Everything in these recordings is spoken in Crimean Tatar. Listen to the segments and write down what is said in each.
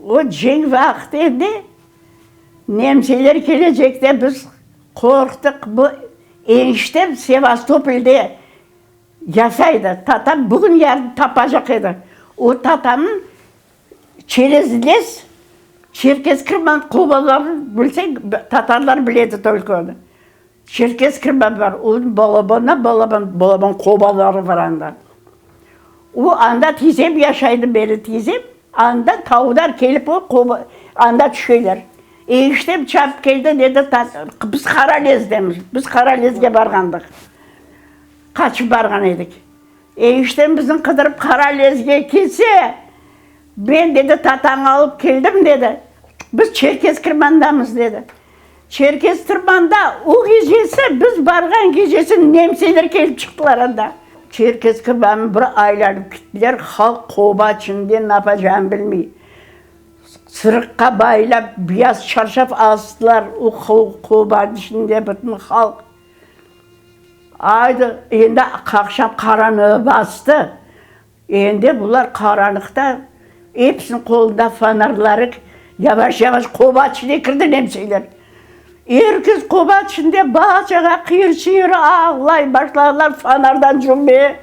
O cenk vaqtı edi, nemseler kelecek dep biz qorqtıq. Bu eniştem Sevastopolde yasaydı, tatam bugün-yarın tapacaq edi. O tatamnıñ çerez lez Çerkez Kirman qobalarını bilseñ, tatarlar biledi tolko onı. Çerkez Kirman bar, onıñ balabandan balaban, balaban qobaları bar anda. O anda tizem yaşaydı, meni tizem, anda tavlar kelip o qoba, anda tüşeler. Eniştem çapıp keldi, dedi, biz Qaralezdemiz, biz Qaralezge barğandıq, qaçıp barğan edik. Eniştem bizni qıdırıp Qaralezge kelse, ben, dedi, tatañı alıp keldim, dedi, biz Çerkez Kirmandamız, dedi. Çerkez Tırmanda o gecesi, biz barğan gecesi nemseler kelip çıqtılar anda. Çerkez Kirmannı bir aylanıp kettiler, halq qoba içinde napacağını bilmey. Sırıqqa baylap beyaz çarşaf astılar o qobanıñ içinde bütün halq. Aydı, endi aqşam qaranlığı bastı. Endi bular qaranlıqta, episiniñ qolunda fonarları, yavaş-yavaş qoba içine kirdi nemseler. Er kes qoba içinde bala-çağa qıyır-çıyır ağlay başladılar fonardan cümle.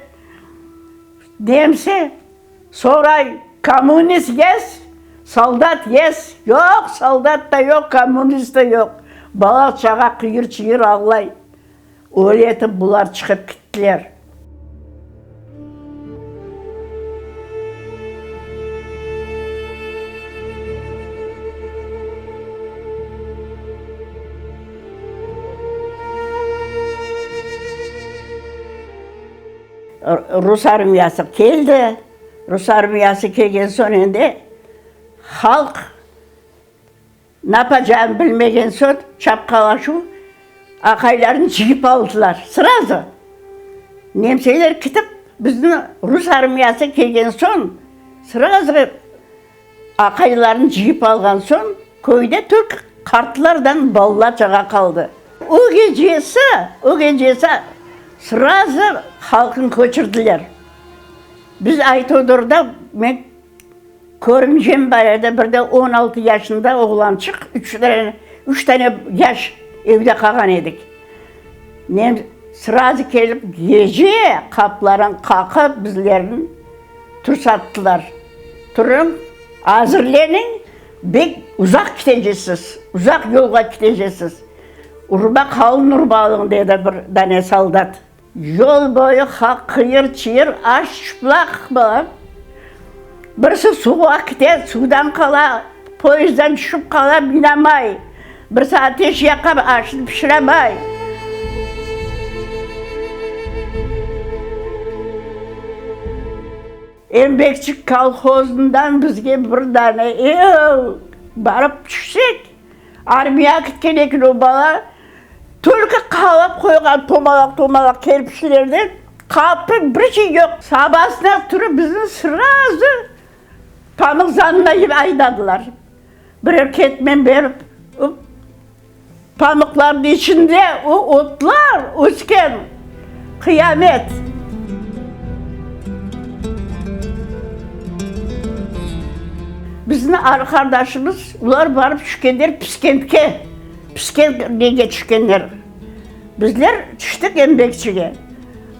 Nemse soray, Kommunist yes? Soldat yes? Yoq, soldat da yoq, kommunist de yoq. Bala-çağa qıyır-çıyır ağlay. Öyle etip bular çıqıp kittiler. Rus armiyası keldi. Rus armiyası kelgen soñ endi halq Napacağını bilmegen soñ, çapqalaşuv aqaylarnı cıyıp aldılar, srazu. Nemseler kitip, bizni rus armiyası kelgen soñ, srazu aqaylarnı cıyıp alğan soñ, köyde tek qartlardan balalar-çağa qaldı. O gecesi, o gecesi srazu halqnı köçürdiler. Biz Aytodorda, men Körümcem bar edi, bir de 16 yaşında oğlançıq, üç tane, üç tane yaş evde qalğan edik. Men srazu kelip gece qapıların qaqıp bizlerni tursattılar. Turıñ, azırleniñ, bek uzaq ketecesiz, uzaq yolğa ketecesiz. Urba qalın urba alıñ, dedi bir dane soldat. Yol boyu halq qıyır-çıyır, aş çıplaq bola. Birisi suvğa kete, suvdan qala, poyezdden tüşip qala, minamay. Birisi ateş yaqa, aşnı pişiramay. Embekçi kolhozından bizge bir dane ev barıp tüşsek, armiyağa ketken eken o bala, tolko qalap qoyğan tomalaq-tomalaq kerpiçlerden qapı, bir şey yoq. Sabasına turıp bizni srazu pamıq zanına aydadılar. Birer ketmen berip, Pamıqlarnıñ içinde o otlar ösken, qıyamet. Bizni arqadaşımız, olar barıp tüşkenler Piskentke, Piskent nege tüşkenler. Bizler tüştik Embekçige.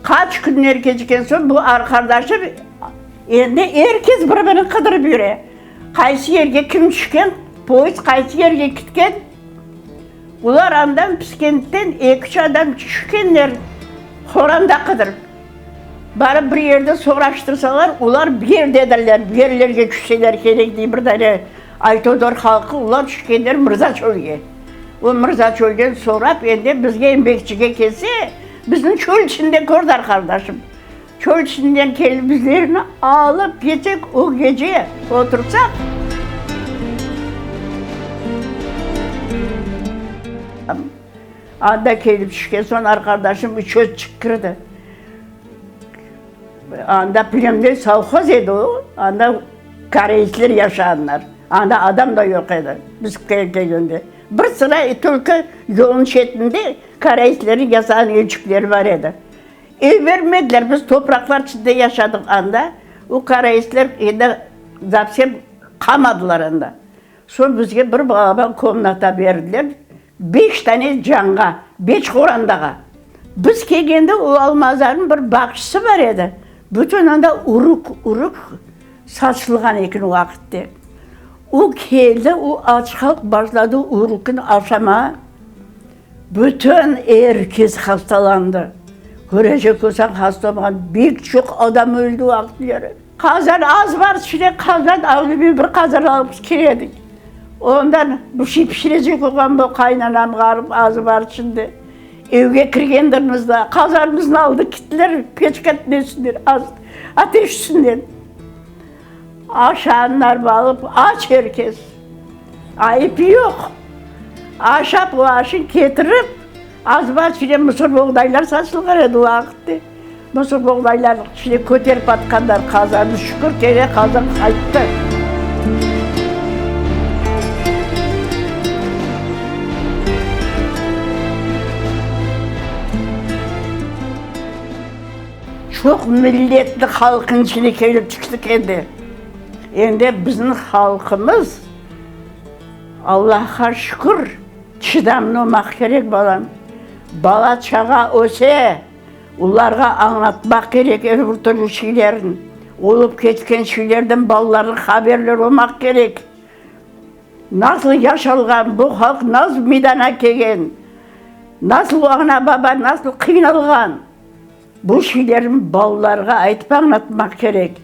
Qaç künler keçken soñ bu arqadaşım, endi er kes bir-birini qıdırıp yüre. Qaysı yerge kim tüşken, poyezd qaysı yerge ketken. Olar andan Piskentten eki-üç adam tüşkenler, horanda qıdırıp. Barıp bir yerde soraştırsalar, olar bir yerdedirler, bir yerlerge tüşseler kerek, dey bir dane Aytodor halqı, olar tüşkenler Mırzaçölge. O Mırzaçölden sorap, endi bizge Embekçige kelse, bizni çöl içinde kördi arqadaşım. Çöl içinden kelip bizlerni alıp ketsek, o gece otursaq. Anda kelip tüşken soñ arqadaşım uçötçik kirdi. Anda plemnöy sovhoz edi o, anda koreysler yaşağanlar. Anda adam da yoq edi biz kelgende. Bir sıra tolko yolnıñ çetinde koreyslerniñ yasağan evçikleri bar edi. Ev bermediler, biz topraqlar içinde yaşadıq anda. O karaistler endi zavsem. Qamadılar anda. Soñ bizge bir balaban komnata berdiler, beş tane canğa, beş qorandağa. Biz kelgende o Almazarnıñ bir bağçısı bar edi, bütün anda uruk, uruk saçılğan eken o vaqıtte. O keldi, o aç halq başladı uruknı aşamağa. Bütün er kes hastalandı. Körecek olsañ, hasta olmağan bek çoq adam öldi o vaqıtları. Qazan az bar, içine qazan alümiy bir qazan alıp kiredik. Ondan bir şey pişirecek olğan bu qaynanam ğarip azı bar içinde. Evge kirgendirmiz da, qazanımıznı aldı kittiler peçka üstünden, ateş üstünden. Aşanlar alıp aç er kes. Ayıp yoq. Aşap o aşın ketirip, azbar içine mısır boğdaylar saçılğan edi o vaqıtte. Mısır boğdaylarnıñ içine köterip atqanlar qazanı, şükür kene qazan qayttı. Çoq milletli halqnıñ içine kelip çıqtıq endi. Endi bizim halqımız, Allahqa şükür, çıdamlı olmaq kerek, balam. Bala-çağa öse, olarğa añlatmaq kerek er bir türlü şeylerni. Olıp ketken şeylerden balalarnıñ haberleri olmaq kerek. Nasıl yaşalğan, bu halq nasıl meydana kelgen, nasıl ana-baba nasıl qıynalğan. Bu şeylerni balalarğa aytıp añlatmaq kerek.